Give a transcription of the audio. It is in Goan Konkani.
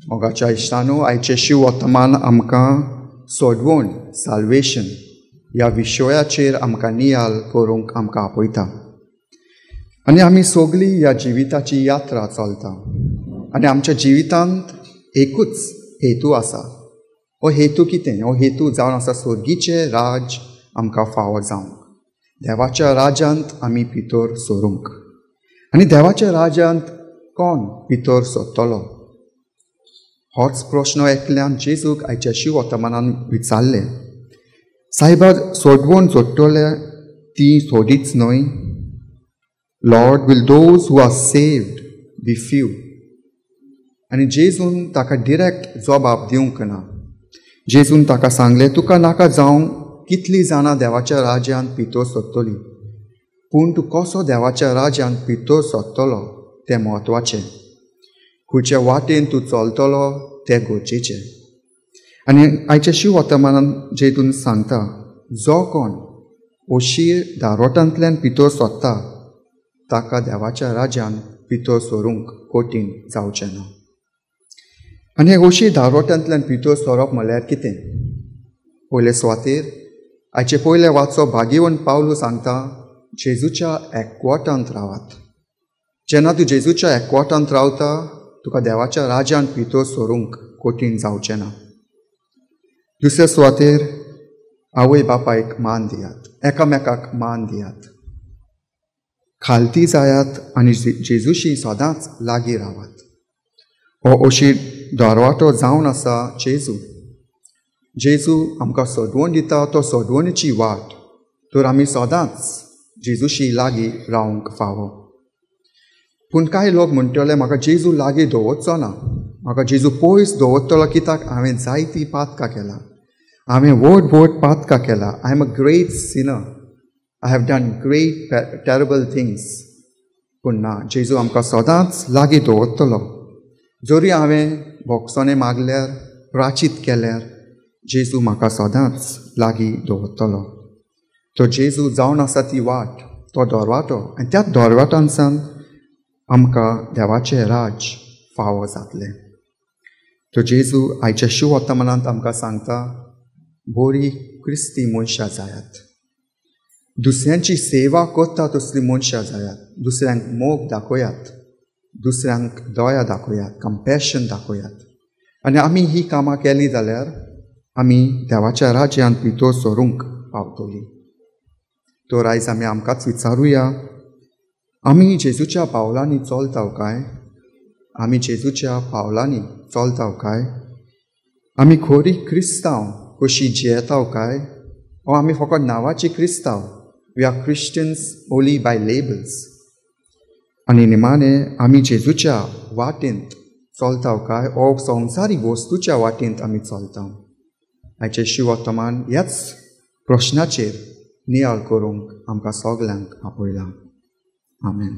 मोगाच्या इश्टानो, आयचे शिववर्तमान आमकां सोडवण, साल्वेशन ह्या विशयाचेर आमकां नियाल करूंक आमकां आपयता. आनी आमी सगळीं ह्या जिविताची यात्रा चलता आनी आमच्या जिवितांत एकूच हेतू आसा. हो हेतू कितें? हो हेतू जावन आसा स्वर्गीचें राज आमकां फावो जावंक, देवाच्या राज्यांत आमी भितर सरूंक. आनी देवाच्या राज्यांत कोण भितर सरतलो? होच प्रश्न एकल्यान जेजूक आयच्या शिववर्तमानान विचारलें. सायबा, सोडवण जोडटले ती थोडीच न्हय? Lord, will those who are saved be few? आनी जेजून ताका डिरेक्ट जबाब दिवंक ना. जेजून ताका सांगलें, तुका नाका जावंक कितलीं जाणां देवाच्या राज्यांत भितर सरतलीं, पूण तूं कसो देवाच्या राज्यांत भितर सरतलो तें म्हत्वाचें. खंयचे वाटेन तूं चलतलो तें गरजेचें. आनी आयच्या शिववर्तमानान जेजून सांगता, जो कोण अशीर दारोटांतल्यान भितर सरता ताका देवाच्या राज्यान भितर सरूंक कठीण जावचें ना. आनी हे अशीर दारोटांतल्यान भितर सरप म्हळ्यार कितें? पयले सुवातेर आयचे पयले वाचो भागीवन पावलू सांगता, जेजूच्या एकवटांत रावात. जेन्ना तूं जेजूच्या एकवटांत रावता तुका देवाच्या राज्यान भितर सरूंक कठीण जावचें ना. दुसऱ्या सुवातेर आवय बापायक मान दियात, एकामेकाक मान दियात, खालती जायात आनी जेजूशी सदांच लागीं रावात. हो अशी दरवाटो जावन आसा जेजू. जेजू आमकां सोडवण दिता, तो सोडवणीची वाट, तर आमी सदांच जेजूशी लागीं रावंक फावो. पूण कांय लोक म्हणटले, म्हाका जेजू लागीं दवरचो ना, म्हाका जेजू पयस दवरतलो, कित्याक हांवें जायतीं पातकां केलां, हांवें व्हड व्हड पातकां केलां. I am a great sinner, I have done great terrible things. पूण ना, जेजू आमकां सदांच लागीं दवरतलो. जरी हांवें भोगसणें मागल्यार, प्राचीत केल्यार, जेजू म्हाका सदांच लागीं दवरतलो. तो जेजू जावन आसा ती वाट, तो दरवाटो, आनी त्या दरवाटांतल्यान आमकां देवाचें राज फावो जातलें. तो जेजू आयच्या शिववर्तमानांत आमकां सांगता, बरी क्रिस्ती मनशां जायात, दुसऱ्यांची सेवा करता तसली मनशां जायात, दुसऱ्यांक मोग दाखयात, दुसऱ्यांक दया दाखयात, कंपॅशन दाखयात. आनी आमी ही कामां केलीं जाल्यार आमी देवाच्या राज्यांत भितर सरूंक पावतलीं. तर आयज आमी आमकांच विचारुया, आमी जेजूच्या पावलांनी चलता काय? आमी जेजूच्या पावलांनी चलता काय? आमी खरी क्रिस्तांव कशी जियेता काय? ओ आमी फकत नांवाची क्रिस्तांव? We are Christians only by labels. आनी निमाणें आमी जेजूच्या वाटेंत चलता काय ओ संवसारीक वस्तूच्या वाटेंत आमी चलता? आयचें शिववर्तमान ह्याच प्रश्नाचेर नियाळ करूंक आमकां सगल्यांक आपयलां. आमेन.